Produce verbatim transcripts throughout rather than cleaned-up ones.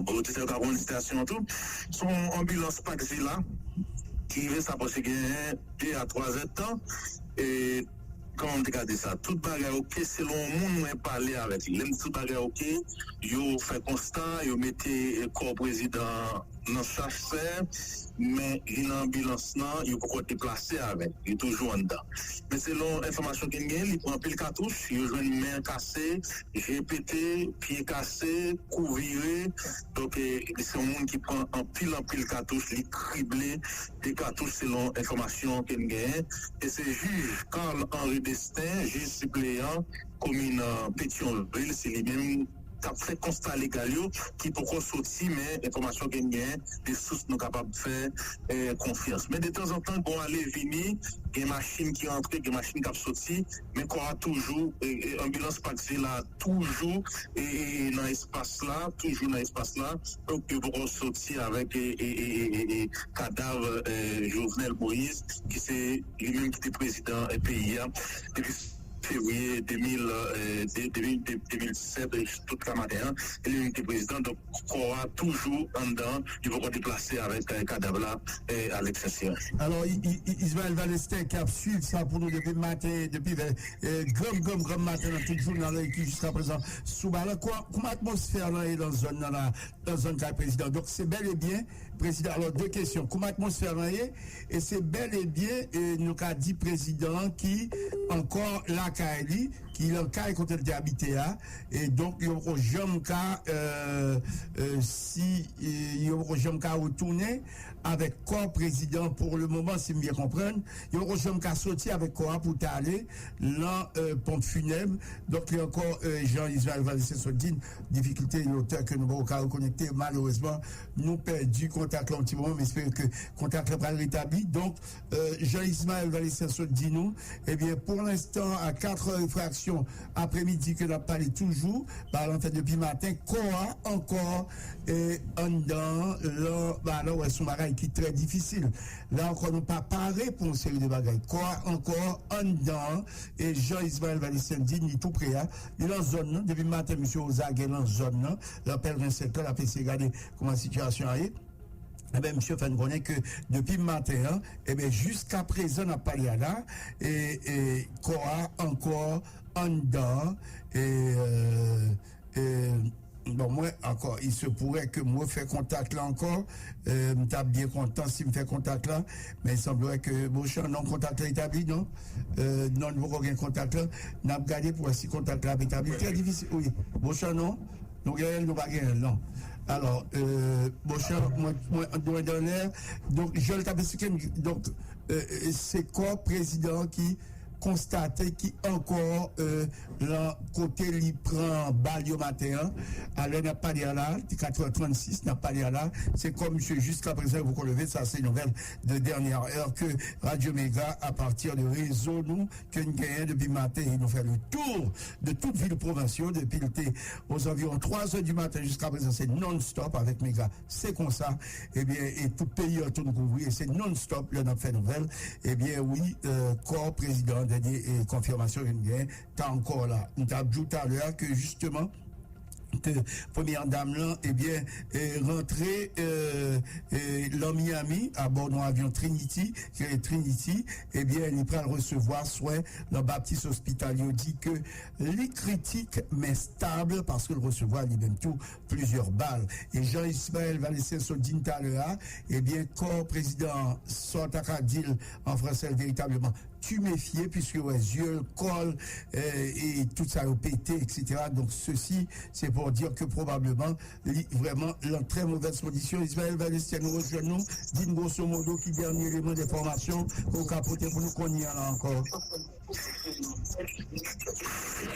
Bon, oditè yo ka konn sitasyon an tou. Se yon anbilans Paxila ki rive sa pase gen de a twa zèdtan. E, kòman m te ka di sa? Tout bagay oke selon moun mwen pale avèk li. Lè m di tout bagay oke, yo fè konsta, yo mete, eh, kò prezidan nan chasè, men li nan anbilans lan, yo poko deplase avè l, li toujou anndan. Men selon enfòmasyon ke n gen, li pran anpil katouch, yo jwenn men kase, je pete, pye kase, kou vire. Donk, eh, se yon moun ki pran anpil, anpil katouch, li krible de katouch selon enfòmasyon ke n genyen. E se jij Carl Henry Destin, jij sipleyan komin, eh, Petyonvil, se li menm k ap fè konsta legal yo ki poko soti, men enfòmasyon ke n genyen de sous nou kapab fè, eh, konfyans. Men detanzantan, gon ale vini, gen machin ki rantre, gen machin k ap soti, men kò a toujou, eh, eh, anbilans Paxila toujou, eh, eh, eh, nan espas la, toujou nan espas la. Donk, yo poko soti avèk, eh, eh, eh, eh, eh, eh, kadav, eh, Jovenel Moïse, ki se li menm ki te prezidan, eh, peyi a depi fevriye de mil, eh, de, de mil, de, de mil disèt, eh, tout ka maten an, e li menm ki te prezidan. Donk, kò a toujou anndan, li poko deplase avèk, eh, kadav la, eh, Alex Sensien. Alò, I- I- I- Ismaël Valestin ki ap swiv sa pou nou depi maten, depi, eh, granm, granm, granm maten nan tout jounal ki jiska prezan sou ba la. Kò- kòman atmosfè lan ye nan zòn nan la, nan zòn kay prezidan? Donk, se bèl e byen prezidan. Alò, de kesyon. Kòman atmosfè lan ye? E se bèl e byen, e nou ka di prezidan an ki ankò lakay li, ki lakay kote l te abite a. E donk, yo poko janm ka, euh, euh, si, euh, yo poko janm ka retounen avèk kò prezidan pou le moman, si m byen konprann. Yo poko janm ka soti avèk kò a pou ta ale lan, euh, ponp finèb. Donk, li ankò, euh, jan Israël Valestin sot di n, difikilte lotè ke nou poko ka rekonekte. Malerezman, nou pèdi kontak la yon ti moman. M espere ke kontak la pral retabli. Donk, euh, jan Ismaël Valestin sot di nou, ebyen, pou lenstan, a kat è e fraksyon apremidi ke n ap pale toujou, ba lan fèt depi maten, kò a ankò, e, anndan, lan, ba lan, wè, se yon bagay ki trè difisil. La ankò, nou pa pare pou yon seri de bagay. Kò a ankò anndan, e jan Ismaël Valestin di, li tou pre a, li lan zòn nan, depi maten, misye ozagè lan zòn nan, lan Pèlren Sèt lan, l ap eseye gade kòman sitiyasyon an ye. Enben, misye fè n konnen ke depi maten an, enben, jiska prezan n ap pale a la, e, e kò a ankò anndan, e, e, e, bon, mwen ankò, il se pourrait que m refè kontak la ankò, e, m t ap byen kontan si m fè kontak la, men il semblerait que, bon, Shannon, kontak la etabli, non? E, non, nou poko gen kontak la. N ap gade pou wè si kontak la ap etabli. Trè difisil, wi. Bon, Shannon, nou genyen l, nou pa genyen l, non. Alò, euh, bon, Shannon, mwen, mwen, mwen dan lè. Donk, jan l t ap esplike m, donk, euh, euh, se kò prezidan an ki konstate ki ankò, euh, lan kote li pran bal yo maten an. Alè n ap pale a la, li katr è trannsis, n ap pale a la, se kò misye jiska prezan yo poko leve. Sa se nouvèl de dernière heure ke Radio Mega, à partir de rezo nou, ke n genyen depi maten, e nou fè le tour de tout vil pwovens yo, depi l te aux environs twa è di maten jiska prezan, se non-stop avèk Mega, se konsa, ebyen, e tout peyi an tou nou kouvri, e se non-stop lè n ap fè nouvèl, ebyen, wi, euh, kò prezidan an, dènye, e konfimasyon ke n genyen, ta ankò la. M t ap di w talè a ke, jisteman, ke premyè dam lan, ebyen, e, rantre, e, e, lan Miami, abò yon avyon Trinity, ki rele Trinity, ebyen, li pral resevwa swen lan Baptist Hospital. Yo di ke li kritik, men stab, paske l resevwa li menm tou plizyè bal. E jan Ismaël Valestin sot di n talè a, ebyen, kò prezidan an, sa w ta ka di l an fransè, veritableman, tumefye, puiske, wè, zye l, kò l, euh, e tout sa yo pete, et cetera. Donk, sesi, se pou di ke pwobableman, li vrèman lan trè movèz kondisyon. Ismaël Valestin, nou rejwenn nou, di n grosso modo ki dènye eleman de enfòmasyon ke w ka pote pou nou kounye a la ankò.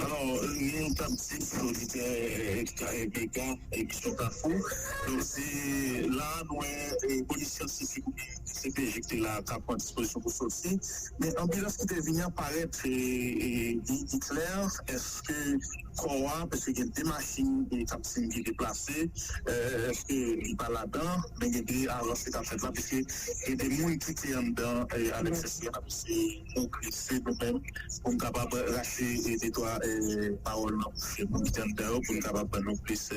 Alò, nou t ap di pou oditè, eh, K M P K, emisyon Kafou. Donk, se la, nou wè, eh, polis syantifik oubyen D C P J ki te la, k ap pran dispozisyon pou soti. Men anbilans ki te vini an parèt, eh, eh, li, li klè. Èske kò a, paske gen de machin e k ap siy ki deplase, èske li pa ladan, men gen de avanse k ap fèt la, paske gen de moun ki te anndan Alexis Sierra, paske nou prese nou menm pou n kapab rache de twa pawòl nan bouch moun ki te anndan yo, pou n kapab ban nou plis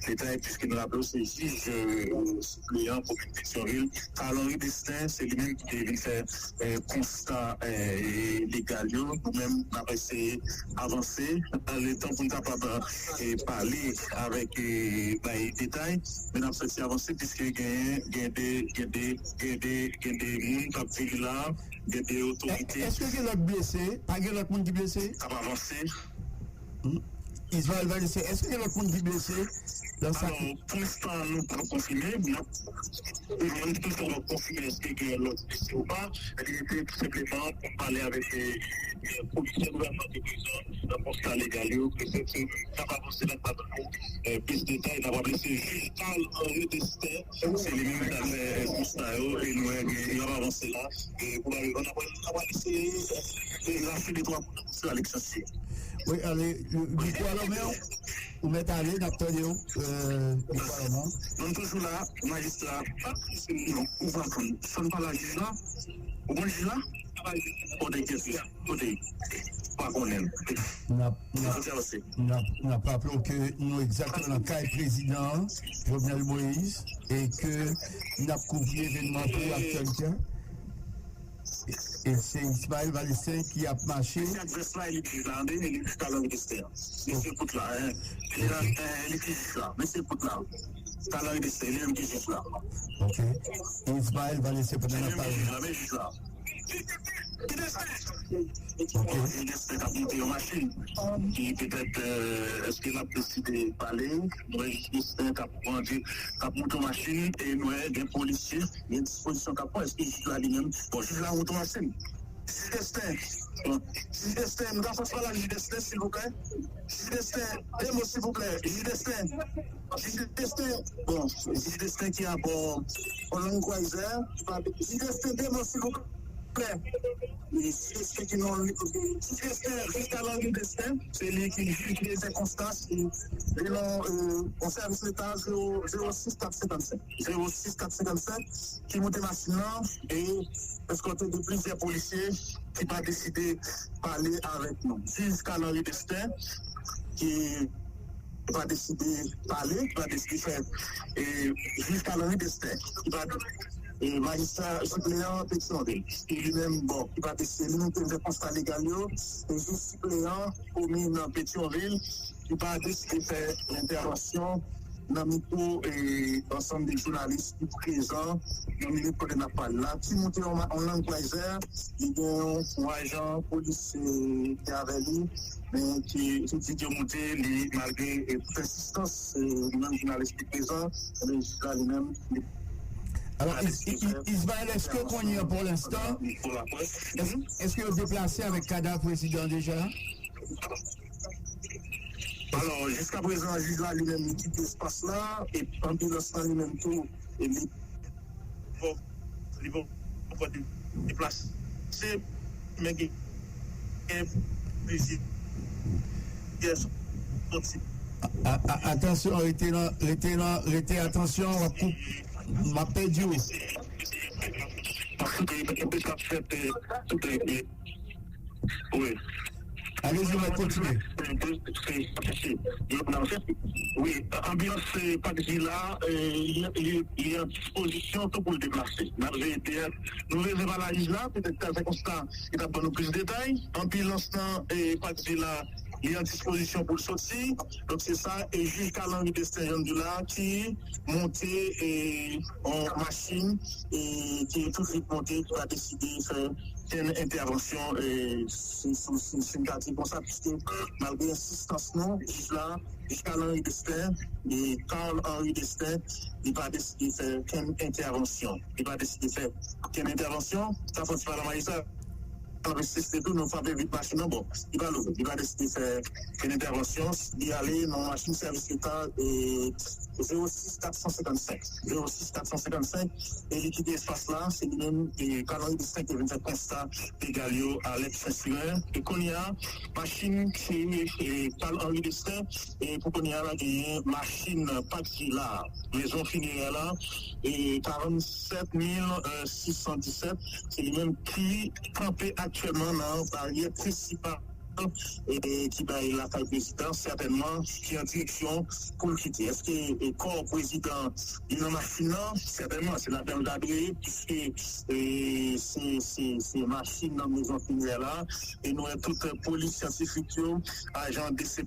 detay, paske nou raple w se jij sipleyan komin Petyonvil, Carl Henry Destin, se li menm ki te vin fè konsta legal yo. Nou menm, n ap eseye avanse. Letan pou n kapab pale avèk, bay detay, men n ap fè ti avanse, piske gen, gen de, gen de, gen de, gen de moun k ap vini la, gen de otorite. Èske gen lòt blese? Pa gen lòt moun ki blese? K ap avanse. Ismaël Valestin, èske gen lòt moun ki blese nan sa ki... Alò, pou lenstan, nou pa konfime, men nou toujou konfime èske gen lòt blese ou pa. Li rete tou senpleman pou pale avèk komisè gouvènman de prizon nan konsta legal yo. Petèt, n ap avanse la, n ap ba nou plis detay, n ap raple se jij Carl Henry Destin, se li menm ki ta fè konsta yo, e nou wè gen, y ap avanse la. E pwobablman, n ap eseye rache de twa kou nan konsta Alexis. Wi, ale, mikwo a nan men w. Ou mèt ale, n ap tande w. Mikwo a nan men w. Nou toujou la, majistra. Non, ou pa konn. Sonn pa la jij la. Ou konn jij la? Kote ki jij la? Kote? Pa konnen. N ap, n ap, n ap, n ap raple w ke nou egzakteman nan kay prezidan Jovenel Moïse e ke n ap kouvri evènman pou aktyalite a. E se Ismaël Valestin ki ap mache. Mesye ak vès la, e li ki jij la, tande, e li ki Carl Henry Destin. Mesye kout la, en. Li la, en, li ki jij la. Mesye kout la. Carl Henry Destin, li menm ki jij la. Ok. Ismaël Valestin, pandan n ap pale. Li menm ki jij la, men jij la. Ki Destin? Ok. Destin k ap monte yon machin. Ki petèt, èske l ap deside pale? Nou wè jij Destin k ap grandi, k ap monte yon machin, e nou wè gen polisye. Gen dispozisyon k ap pran, èske jij la li menm? Bon, jij la monte machin. Jij Destin. Bon, jij Destin, m ka fè pale a jij Destin, silvouplè? Jij Destin, de mo, silvouplè. Jij Destin. Jij Destin. Bon, jij Destin ki abò yon Land Cruiser. Jij Destin, de mo, silvouplè. Jij Destin ki non, jij Destin, jij Carl Henry Destin. Se li ki, ki te fè konsta, li non, yon sèvis leta, zewo, zewo sis kat senkannsenk. Zewo sis kat senkannsenk, ki monte machin nan e eskòte de plizyè polisye ki pa deside pale avèk nou. Jij Carl Henry Destin, ki pa deside pale, ki pa deside fè, e, jij Carl Henry Destin, ki pa, e, majistra sipleyan Petyonvil, ki li menm, bon, ki pa deside, li menm te fè konsta legal yo, e jij sipleyan komin Petyonvil, ki pa deside fè entèvansyon nan mikwo, e, ansanm de jounalis ki prezan nan minit kote n ap pale la. Ki monte yon ma-, yon Land Cruiser, li gen yon, yon ajan polis, e, ki avè li, men ki, ki di ke monte, li, malgre, e, tout ensistans, e, li menm jounalis ki prezan, men jij la li menm, li... Alò, Is-, I-, I-, Ismaël, èske kounye a, pou lenstan, èske, èske yo deplase avèk kadav prezidan deja? Alò, jiskaprezan, jij la li menm, li kite espas la, e anbilans lan li menm tou, e li poko, li poko de-, deplase, men gen, gen plizyè sòti. A, a, a, atansyon, rete nan, rete nan, rete, atansyon, w ap koup-, m ap pèdi w. Paske, paske, ap fèt, e, tout, e, Wi. Alezi, w ap kontinye. Wi, anbilans, e, Pak Vila, e, li, li, li an dispozisyon tou pou l deplase. N ap veye deyò. Nou veye pa la jij la, petèt ta fè konsta, li t ap ban nou plis detay. Anbilans nan, e, Pak Vila, li an dispozisyon pou l soti. Donk, se sa, e jij Carl Henry Destin Jean Dula ki monte, e, yon machin, e, ki tou vit monte, ki pa deside fè kenn entèvansyon, e, si, si, si, si n ka di konsa, piske malgre ensistans nou, jij la, jij Carl Henry Destin, e Carl Henry Destin, li pa deside fè kenn entèvansyon. Li pa deside fè kenn entèvansyon. Sa fò ti pale a majistra. Nan resiste tou, nou frape vit machin nan. Bon, li pa louvri, li pa deside fè yon entèvansyon. Li ale nan machin sèvis leta, e, zewo sis kat san senkannsenk. Zewo sis kat san senkannsenk, e li kite espas la, se li menm, e, Carl Henri Destin ki vin fè konsta dega yo a Lèp Sen Siren. E kounye a, machin ki, e, Carl Henri Destin, e pou kounye a la genyen machin Patsy la, mezon finerè la, e karannsèt mil sis san disèt, se li menm ki kanpe aktyèlman nan baryè prensipal, e, ki bay lakay prezidan, sètènman, ki an direksyon pou l kite. Èske, e, kò prezidan li nan machin nan? Sètènman, se ladan l ta dwe ye, piske, e, se, se, se machin nan mezon finerè la, e nou wè tout polis syantifik yo, ajan D C P